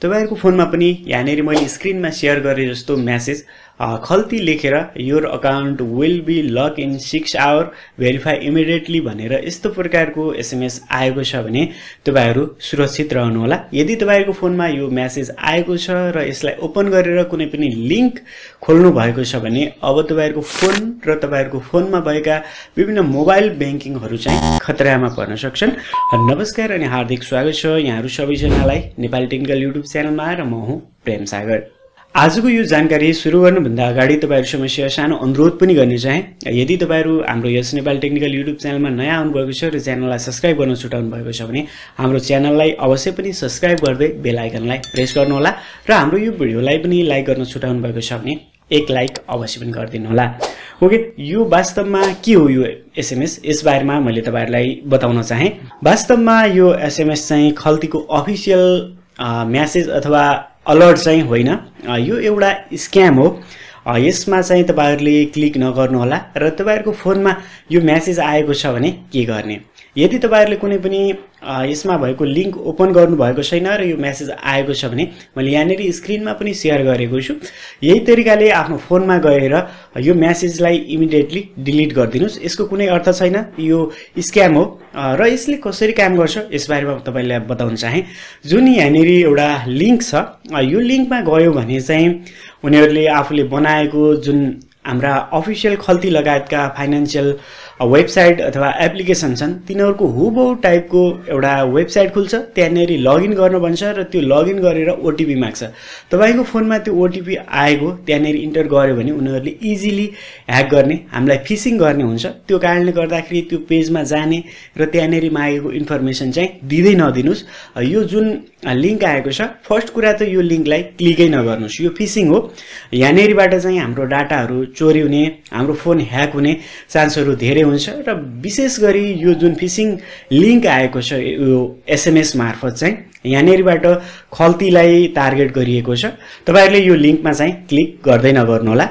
तपाईहरुको फोनमा पनि यहाँनेरि मैले स्क्रिनमा शेयर गरे जस्तो मेसेज खल्ती लेखेर your account will be lock in 6 hour verify immediately भनेर यस्तो प्रकारको एसएमएस आएको छ भने तपाईहरु सुरक्षित रहनु होला। यदि तपाईहरुको फोनमा यो मेसेज आएको छ र यसलाई ओपन गरेर कुनै पनि लिंक खोल्नु भएको छ भने अब तपाईहरुको फोन र तपाईहरुको फोनमा भएका विभिन्न मोबाइल बैंकिङहरु चाहिँ खतरामा पर्न सक्छन्। नमस्कार अनि हार्दिक स्वागत छ यहाँहरु सबैजनालाई नेपाली टेक्निकल युट्युब च्यानलमा र म हुँ प्रेम सागर। आजको यो जानकारी सुरु गर्नुभन्दा अगाडि तपाईहरु समस्या सानो अनुरोध पनि गर्ने चाहे। यदि तपाईहरु हाम्रो यस नेपाली टेक्निकल युट्युब च्यानलमा नयाँ आउनु भएको छ र च्यानललाई सब्स्क्राइब गर्न छुटाउनु भएको छ भने हाम्रो च्यानललाई अवश्य पनि सब्स्क्राइब गर्दै बेल आइकनलाई प्रेस गर्नु होला र हाम्रो यो भिडियोलाई पनि लाइक गर्न छुटाउनु भएको छ भने एक लाइक अवश्य पनि गरिदिनु होला। ओके, यो वास्तवमा के हो यो एसएमएस यस बारेमा मैले तपाईहरुलाई बताउन चाहे। वास्तवमा यो एसएमएस चाहिँ खल्तीको अफिसियल मेसेज अथवा अलर्ट चाहिँ होइन, यो एउटा स्क्याम हो। यसमा चाहिँ तपाईहरुले क्लिक नगर्नु होला र तपाईहरुको फोनमा यो मेसेज आएको छ भने के गर्ने। यदि तपाईहरुले कुनै पनि यसमा भएको लिंक ओपन गर्नु भएको छैन र यो मेसेज आएको छ भने मैले यहाँनेरि स्क्रिनमा पनि शेयर गरेको छु। यही तरिकाले आफ्नो फोनमा गएर यो मेसेजलाई इमिडिएटली डिलिट गरिदिनुस्। यसको कुनै अर्थ छैन, यो स्क्याम हो र यसले कसरी काम गर्छ यस बारेमा तपाईलाई बताउन चाहे। जुन यहाँनेरि एउटा लिंक छ, यो लिंकमा गयो भने चाहिँ उनीहरुले आफूले बनाएको जुन हाम्रा अफिसियल खल्ती लगायतका फाइनान्शियल वेबसाइट अथवा एप्लिकेसन छन् तिनीहरुको हुबहु टाइपको एउटा वेबसाइट खुल्छ। त्यहाँनेरि लगइन गर्न भन्छ र त्यो लगइन गरेर ओटीपी माग्छ। तपाईको फोनमा त्यो ओटीपी आएको त्यहाँनेरि इन्टर गर्यो भने उनीहरुले इजिली ह्याक गर्ने, हामीलाई फिशिङ गर्ने हुन्छ। त्यो कारणले गर्दाखेरि त्यो पेजमा जाने र त्यहाँनेरि मागेको इन्फर्मेसन चाहिँ दिदै नदिनुस्। यो जुन लिंक आएको छ फर्स्ट कुरा त यो लिंकलाई क्लिकै नगर्नुस्, यो फिशिङ हो। यहाँनेरिबाट चाहिँ हाम्रो डाटाहरु चोरी हुने, हाम्रो फोन ह्याक हुने चान्सहरु धेरै हुन्छ र विशेष गरी यो जुन फिशिङ लिंक आएको छ यो एसएमएस मार्फत चाहिँ यहाँनेरिबाट खल्तीलाई टार्गेट गरिएको छ। तपाईहरुले यो लिंकमा चाहिँ क्लिक गर्दै नगर्नु होला।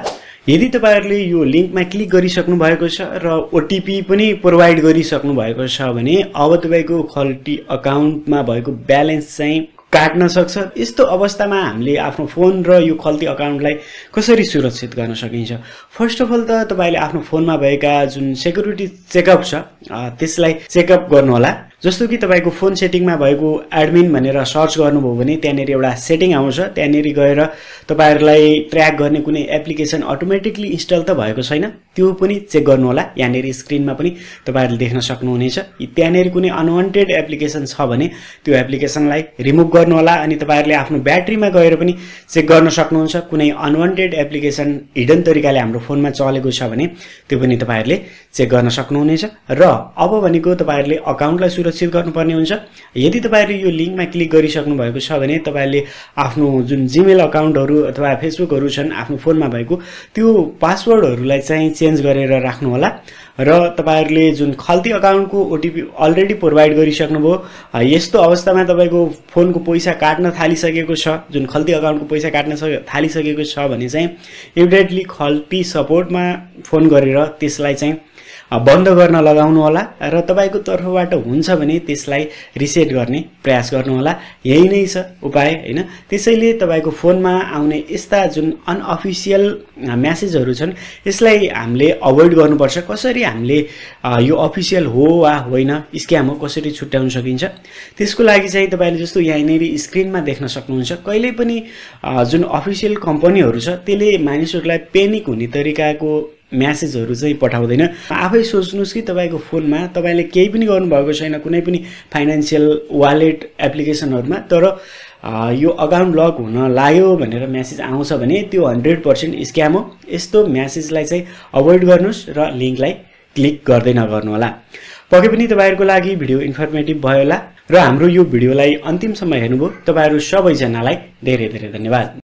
यदि तपाईहरुले यो लिंकमा क्लिक गरिसक्नु भएको छ र ओटीपी पनि प्रोवाइड गरिसक्नु भएको छ भने अब तपाईको खल्ती अकाउन्टमा भएको ब्यालेन्स चाहिँ काट्न सक्छ। यस्तो अवस्थामा हामीले आफ्नो फोन र यो खल्ती अकाउन्टलाई कसरी सुरक्षित गर्न सकिन्छ। फर्स्ट अफ अल त तपाईले आफ्नो फोनमा भएका जुन सेक्युरिटी चेकअप छ त्यसलाई चेकअप गर्नु होला। जस्तो कि तपाईको फोन सेटिङमा भएको एडमिन भनेर सर्च गर्नुभयो भने त्यहाँनेरि एउटा सेटिङ आउँछ। त्यहाँनेरि गएर तपाईहरुलाई ट्र्याक गर्ने कुनै एप्लिकेसन अटोमेटिकली इन्स्टल त भएको छैन त्यो पनि चेक गर्नु होला। यहाँनेरि स्क्रिनमा पनि तपाईहरुले देख्न सक्नुहुनेछ। त्यहाँनेरि कुनै अनवान्टेड एप्लिकेसन छ भने त्यो एप्लिकेसनलाई रिमुभ गर्नु होला। अनि तपाईहरुले आफ्नो ब्याट्रीमा गएर पनि चेक गर्न सक्नुहुन्छ कुनै अनवान्टेड एप्लिकेसन हिडन तरिकाले हाम्रो फोनमा चलेको छ भने त्यो पनि तपाईहरुले चेक गर्न सक्नुहुनेछ। र अब भनेको तपाईहरुले अकाउन्टलाई सुरक्षित गर्नुपर्ने हुन्छ। यदि तपाईहरुले यो लिंकमा क्लिक गरिसक्नु भएको छ भने तपाईहरुले आफ्नो जुन जीमेल अकाउन्टहरु अथवा फेसबुकहरु छन् आफ्नो फोनमा भएको त्यो पासवर्डहरुलाई चाहिँ चेन्ज गरेर राख्नु होला। र तपाईहरुले जुन खल्ती अकाउन्टको ओटीपी अलरेडी प्रोवाइड गरिसक्नुभयो, यस्तो अवस्थामा तपाईको फोनको पैसा काट्न थालिसकेको छ, जुन खल्ती अकाउन्टको पैसा काट्न थालिसकेको छ भने चाहिँ इमिडिएटली खल्ती सपोर्टमा फोन गरेर त्यसलाई चाहिँ बन्द गर्न लगाउनु होला र तपाईको तर्फबाट हुन्छ भने त्यसलाई रिसेट गर्ने प्रयास गर्नु होला। यही नै छ उपाय हैन। त्यसैले तपाईको फोनमा आउने यस्ता जुन अनअफिसियल मेसेजहरु छन् यसलाई हामीले अभोइड गर्नुपर्छ। कसरी हामीले यो अफिसियल हो वा होइन, स्क्याम हो कसरी छुट्याउन सकिन्छ त्यसको लागि चाहिँ तपाईले जस्तो यहाँनेरि स्क्रिनमा देख्न सक्नुहुन्छ कहिले पनि जुन अफिसियल कम्पनीहरु छ त्यसले मानिसहरुलाई पेनिक हुने तरिकाको मेसेजहरु चाहिँ पठाउँदैन। आफै सोच्नुस् कि तपाईको फोनमा तपाईले केही पनि गर्नु भएको छैन कुनै पनि फाइनान्शियल वालेट एप्लिकेसनहरुमा, तर यो अकाउन्ट लक हुन लाग्यो भनेर मेसेज आउँछ भने त्यो 100% स्क्याम हो। यस्तो मेसेजलाई चाहिँ अभोइड गर्नुस् र लिंकलाई क्लिक गर्दै नगर्नु होला। पक्कै पनि तपाईहरुको लागि भिडियो इन्फर्मेटिभ भयो होला र हाम्रो यो भिडियोलाई अन्तिमसम्म हेर्नुभयो। तपाईहरु सबैजनालाई धेरै धेरै धन्यवाद।